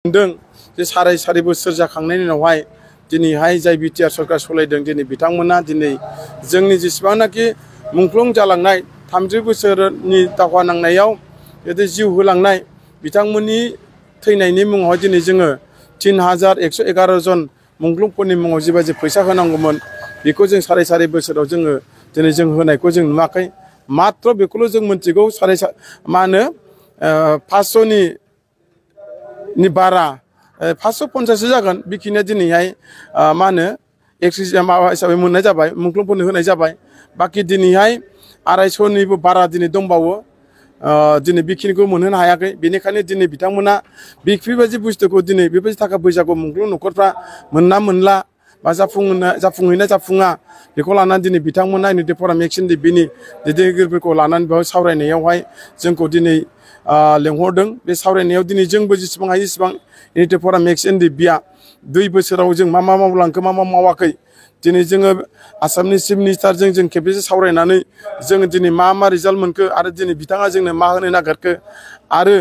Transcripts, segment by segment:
जे साराय बोसोर जाखांनायनि उनावहाय दिनैहाय जाय बिटिआर सरकार सलायदों दिनै बिथांमोना दिनै जोंनि जेसेबांनाखि मुंख्लं जालांनाय 30 बोसोरनि दावहा नांनायाव जुदि जिउ होलांनाय बिथांमोननि थैनायनि मुङाव दिनै जोङो 3111 जन मुंख्लंफोरनि मुङाव जिबायदि फैसा होनांगौमोन बेखौ जों साराय बोसोराव जोङो दिनै जों होनायखौ जों नुवाखै मात्र बेखौल' जों मिथिगौ 500 नि बारा 550 जागोन बेखिनिया दिनैहाय मा होनो एक्सिस माबा हिसाबै मोननाय जाबाय मुंख्लंफोरनो होनाय जाबाय बाखि दिनैहाय 250निबो बारा दिनै दंबावो दिनै बेखिनिखौ मोनहोनो हायाखै बेनिखायनो दिनै बिथांमोना बेफोरबायदि बुस्थुखौ दिनै बेबायदि थाखा फैसाखौ मुंख्लं न'खरफ्रा मोनला बा जाफुंहैना जाफुङा बेखौ लानानै दिनै बिथांमोना इउनिटि फराम एक्सन बिनि दैदेनगिरिफोरखौ लानानै बेयाव सावरायनायावहाय जोंखौ दिनै लेंहरदों बे सावरायनायाव दिनै जोंबो जेसेबां हायो एसेबां इउनिटि फराम एक्सन बिया 2 बोसोराव जों मा मावलांखो मा मावाखै दिनै जोङो आसामनि चिफ मिनिस्टारजों जों खेबसे सावरायनानै जों दिनै मा रिजाल्ट मोनखो आरो दिनै बिथाङा जोंनो मा होनो नागिरखो आरो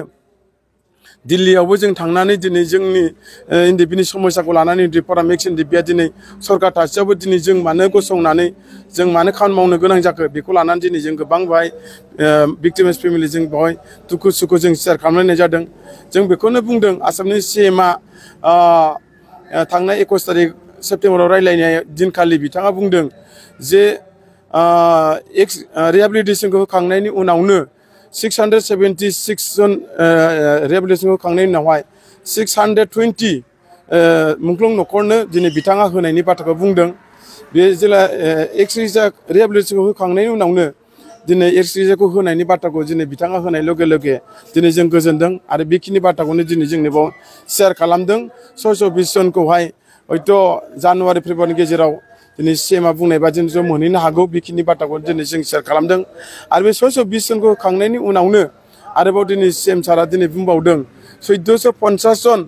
दिल्लीयावबो जों थांनानै दिनै जोंनि एनडिपिनि समस्याखौ लानानै इउनिटि फराम एक्सन बिया दिनै सरकार थासेयावबो दिनै जों मानो गसंनानै जों मानो खामानि मावनो गोनां जाखो बेखौ लानानै दिनै जों गोबां बाहाय भिक्टिम्स फेमिलि जों बाहाय दुखु सुखु जों शेयार खालामलायनाय जादों जों बेखौनो बुंदों आसामनि सीएमआ थांनाय 21 तारिख सेप्तेम्बराव रायलायनाय दिनखालि बिथाङा बुंदों जे रिहेबिलिटेसनखौ होखांनायनि उनावनो 676 जन रिहेबिलिटेसनखौ होखांनायनि उनावहाय 620 मुंख्लं न'खरनो दिनै बिथाङा होनायनि बाथ्राखौ बुंदों बे जेला रिहेबिलिटेसनखौ होखांनायनि उनावनो दिनै एक्सरेखौ होनायनि बाथ्राखौ दिनै बिथाङा होनाय लगे दिनै जों गोजोनदों आरो बेखिनि बाथ्राखौनो दिनै जोंनि बाव शेयार खालामदों 620 जनखौहाय हयथ' जानुवारि फेब्रुवारिनि गेजेराव दिनै सीएमआ बुंनाय बादिनो जों मोनहैनो हागौ बेखिनि बाथ्राखौ दिनै जों शेयार खालामदों आरो बे 620 जनखौ होखांनायनि उनावनो आरोबाव दिनै सीएम सारा दिनै बुंबावदों 1450 जन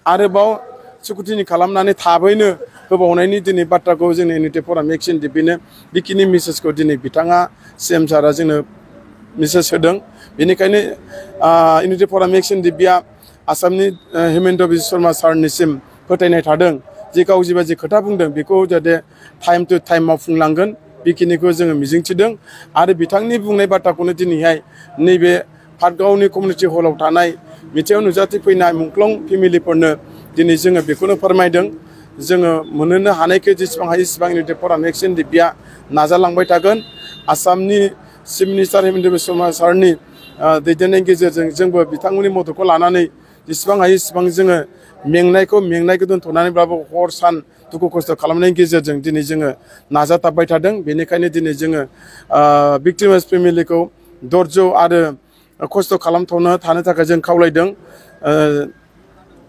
आरोबाव स्कुटिनि खालामनानै थाबैनो होबावनायनि दिनै बाथ्राखौ जोंनि इउनिटि फराम एक्सन बिनो बेखिनि मेसेजखौ दिनै बिथाङा सीएम सारा जोंनो मेसेज होदों बेनिखायनो इउनिटि फराम एक्सन बिया आसामनि हेमन्त बिश्व शर्मा सारनिसिम फोथायनाय थादों जे गाव जिबायदि खोथा बुंदों बेखौ जाहाथे टाइम टु टाइम मावफुंलांगोन बेखिनिखौ जोङो मिजिंथिदों आरो बिथांनि बुंनाय बाथ्राखौनो दिनैहाय नैबे पाटगावनि कमिउनिटि हलाव थानाय मिथिङाव नुजाथिफैनाय मुंख्लं फेमिलिफोरनो दिनै जोङो बेखौनो फोरमायदों जोङो मोनहोनो हानायखौ जेसेबां हायो एसेबां इउनिटि फराम एक्सन बिया नाजालांबाय थागोन आसामनि चिफ मिनिस्टार हेमन्त बिश्व शर्मा सारनि दैदेननायनि गेजेरजों जोंबो बिथांमोननि मददखौ लानानै जेसेबां हायो एसेबां जोङो मेंनायखौ दोनथ'नानैब्लाबो हर सान दुखु खस्थ' खालामनायनि गेजेरजों दिनै जोङो नाजाथाबबाय थादों बेनिखायनो दिनै जोङो भिक्टिम्स फेमिलिखौ धैर्य आरो खस्थ' खालामथ'नो थानो थाखाय जों खावलायदों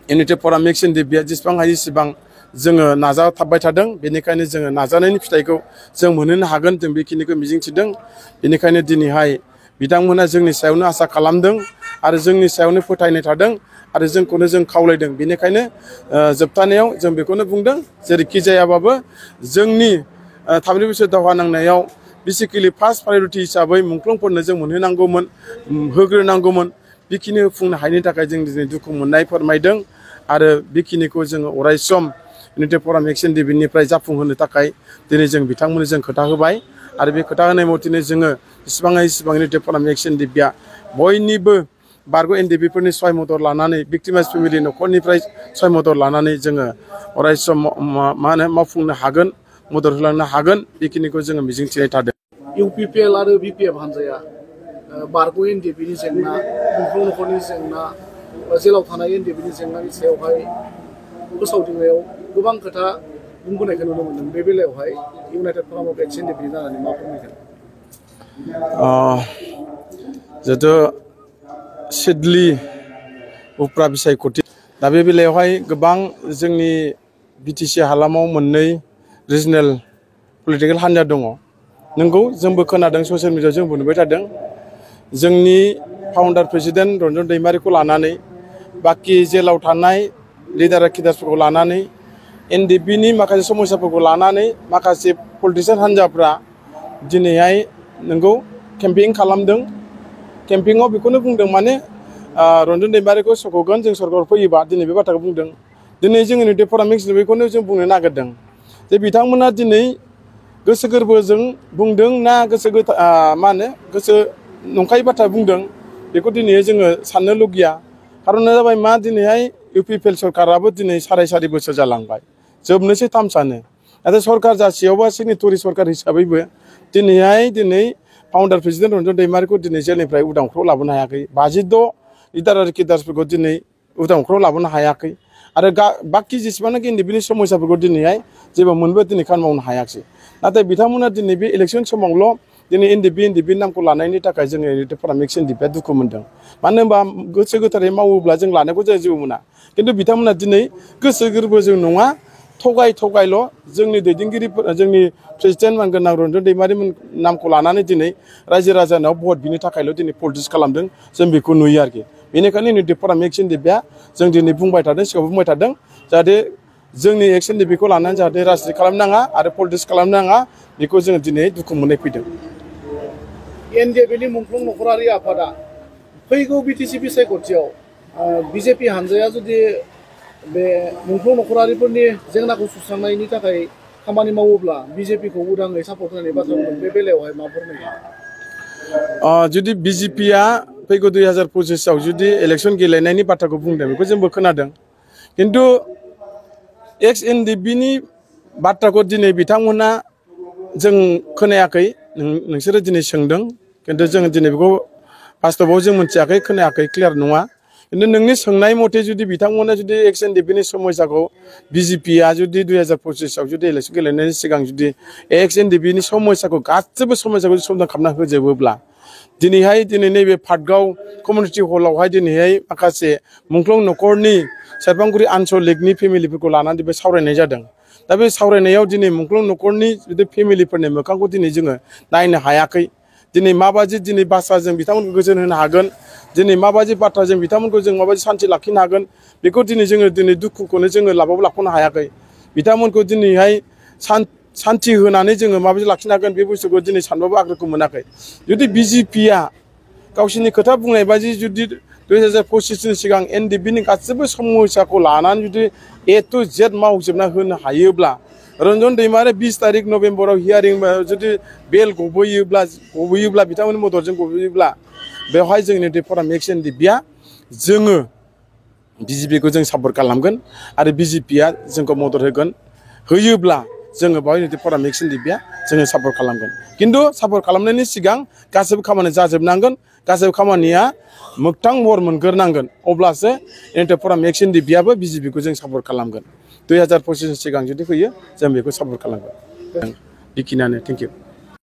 इउनिटि फराम एक्सन बिया जेसेबां हायो एसेबां जोङो नाजाथाबबाय थादों बेनिखायनो जोङो नाजानायनि फिथाइखौ जों मोनहोनो हागोन जों बेखिनिखौ मिजिंथिदों बेनिखायनो दिनैहाय बिथांमोना जोंनि सायावनो आसा खालामदों आरो जोंनि सायावनो फोथायनाय थादों आरो जोंखौनो जों खावलायदों बेनिखायनो जोबथानायाव जों बेखौनो बुंदों जेरैखि जायाबाबो जोंनि 30 बोसोर दावहा नांनायाव बेसिकेलि फार्स्ट प्रायरिटि हिसाबै मुंख्लंफोरनो जों मोनहोनांगौमोन होग्रोनांगौमोन बेखिनि होफुंनो हायैनि थाखाय जों दिनै दुखु मोननाय फोरमायदों आरो बेखिनिखौ जोङो अरायसम इउनिटि फराम एक्सन बिनिफ्राय जाफुंहोनो थाखाय दिनै जों बिथांमोननो जों खोथा होबाय आरो बे खोथा होनाय मथेनो जोङो जेसेबां हायो एसेबां इउनिटि फराम एक्सन बिया बयनिबो बारग' एनडिपिफोरनि सहाय मदद लानानै भिक्टिम्स फेमिलि न'खरनिफ्राय सहाय मदद लानानै जोङो अरायसम मा होनो मावफुंनो हागोन मदद होलांनो हागोन बेखिनिखौ जोङो मिजिंथिनाय थादों इउपिपिएल आरो बिपिएफ हानजाया बारग' एनडिपिनि जेंना मुंख्लं न'खरनि जेंना जेलाव थानाय एनडिपिनि जेंनानि सायावहाय फोसावदिंनायाव गोबां खोथा बुंबोनायखौ नुनो मोन्दों बे बेलायावहाय इउनाइटेड फराम अफ एक्स एनडिपि जानानै मा फोरमायगोन जिहेथु सिडली उफ्रा बिसायख'थि दा बे बेलायावहाय गोबां जोंनि बिटिसि हालामाव मोननै रिजनेल पलिटिकेल हान्जा दङ नंगौ जोंबो खोनादों ससियेल मिडियायाव जोंबो नुबाय थादों जोंनि फाउन्डार प्रेसिडेन्ट रन्जन दैमारिखौ लानानै बाखि जेलाव थानाय लिडार किडार्सफोरखौ लानानै एनडिपिनि माखासे समस्याफोरखौ लानानै माखासे पलिटिसियान हान्जाफ्रा दिनैहाय नंगौ केम्पेइन खालामदों केम्पेइनाव बेखौनो बुंदों माने रन्जन दैमारिखौ सख'गोन जों सरकार फैयोबा दिनै बे बाथ्राखौ बुंदों दिनै जोङो नै फराम मिक्सन बेखौनो जों बुंनो नागिरदों जे बिथांमोना दिनै गोसो गोरबोजों बुंदों ना मा होनो गोसो नंखाय बाथ्रा बुंदों बेखौ दिनै जोङो साननो लुगैया खारना जाबाय मा दिनैहाय UPPL सरकाराबो दिनै 4.5 बोसोर जालांबाय जोबनोसै थामसानो नाथाय सरकार जासेयावबा सिगनेटरि सरकार हिसाबैबो दिनै फाउन्डार प्रेसिडेन्ट रन्जन दैमारिखौ दिनै जेलनिफ्राय उदांफ्राव लाबोनो हायाखै 56 लिडार आरो किडार्सफोरखौ दिनै उदांफ्राव लाबोनो हायाखै आरो बाखि जेसेबांनाखि इन्डिपेन्डेन्ट समस्याफोरखौ दिनैहाय जेबो मोनबो दिनै खामानि मावनो हायाखै नाथाय बिथांमोना दिनै बे इलेक्सन समावल' दिनै NDP नामखौ लानायनि थाखाय जोङो फराम मिक्सन दिपया दुखु मोनदों मानो होनबा गोसो गोथारै मावोब्ला जों लानायखौ जों जेबो मोना खिन्थु बिथांमोना दिनै गोसो गोरबोजों नङा थगायल' जोंनि दैदेनगिरिफोर जोंनि प्रेसिडेन्ट मानगोनां रन्जन दैमारि नामखौ लानानै दिनै रायजो राजानाव भट बिनो थाखायल' दिनै पलिटिक्स खालामदों जों बेखौ नुयो आरोखि बेनिखायनो फराम मिक्सन दिपया जों दिनै बुंबाय थादों सिगाङाव बुंबाय थादों जाहाथे जोंनि एक्सन दिपखौ लानानै जाहाथे राजनिति खालामनाङा आरो पलिटिक्स खालामनाङा बेखौ जोङो दिनै दुखु मोननाय फैदों NDPनि मुंख्लं नखरारि आफादा फैगौ BTC बिसायख'थियाव BJP हानजाया जुदि बे मुंख्लं नखरारिफोरनि जेंनाखौ सुस्रांनायनि थाखाय खामानि मावोब्ला BJPखौ उदाङै सापर्ट होनायनि बाथ्रा बुंदों बे बेलायावहाय मा फोरमायगोन जुदि BJPआ फैगौ 2025 आव जुदि इलेक्सन गेलेनायनि बाथ्राखौ बुंदों बेखौ जोंबो खोनादों खिन्थु NDPनि बाथ्राखौ दिनै बिथांमोना जों खोनायाखै नोंसोरो दिनै सोंदों खिन्थु जों दिनै बेखौ बास्तबाव जों मिथियाखै खोनायाखै क्लियार नङा खिन्थु नोंनि सोंनाय मथे जुदि बिथांमोना जुदि NDPनि समस्याखौ BJPआ जुदि 2025 आव जुदि इलेक्सन गेलेनायनि सिगां जुदि NDPनि समस्याखौ गासैबो समस्याखौ समाधान खालामना होजोबोब्ला दिनै नैबे पाटगाव कमिउनिटि हलावहाय दिनैहाय माखासे मुंख्लं नखरनि सेरफांगुरि आनसलिकनि फेमिलिफोरखौ लानानै बे सावरायनाय जादों दा बे सावरायनायाव दिनै मुंख्लं नखरनि जुदि फेमिलिफोरनि मोखांखौ दिनै जोङो नायनो हायाखै दिनै माबायदि दिनै बाथ्राजों बिथांमोनखौ गोजोन होनो हागोन दिनै माबायदि बाथ्राजों बिथांमोनखौ जों माबायदि सान्थि लाखिनो हागोन बेखौ जोङो दुखुखौनो जोङो लाख'नो हायाखै बिथांमोनखौ दिनैहाय सान्थि होनानै जोङो माबायदि लाखिनो हागोन बे बुस्थुखौ दिनै सानबाबो आग्रहखौ मोनाखै जुदि BJPआ गावसोरनि खोथा बुंनाय बायदि जुदि 2025नि सिगां NDPनि गासैबो समस्याखौ लानानै जुदि A to Z मावजोबना होनो हायोब्ला रन्जन दैमारि 20 तारिख नभेम्बराव हियारिं जुदि बेल गबोयोब्ला बिथांमोननि मददजों गबोयोब्ला बेवहाय जोंनि फराम मिक्सन दिपया जोङो BJPखौ जों सापर्ट खालामगोन आरो BJPआ जोंखौ मदद होयोब्ला जोङो बेवहाय फराम मिक्सन दिपया जोङो सापर्ट खालामगोन खिन्थु सापर्ट खालामनायनि सिगां गासैबो खामानि जाजोबनांगोन गासैबो खामानिया मोगथां महर मोनग्रोनांगोन अब्लासो फराम मिक्सन दिपयाबो BJPखौ जों सापर्ट खालामगोन 2025 सिगां जुदि फैयो जों बेखौ सापर्ट खालामगोन बेखिनियानो थेंक इउ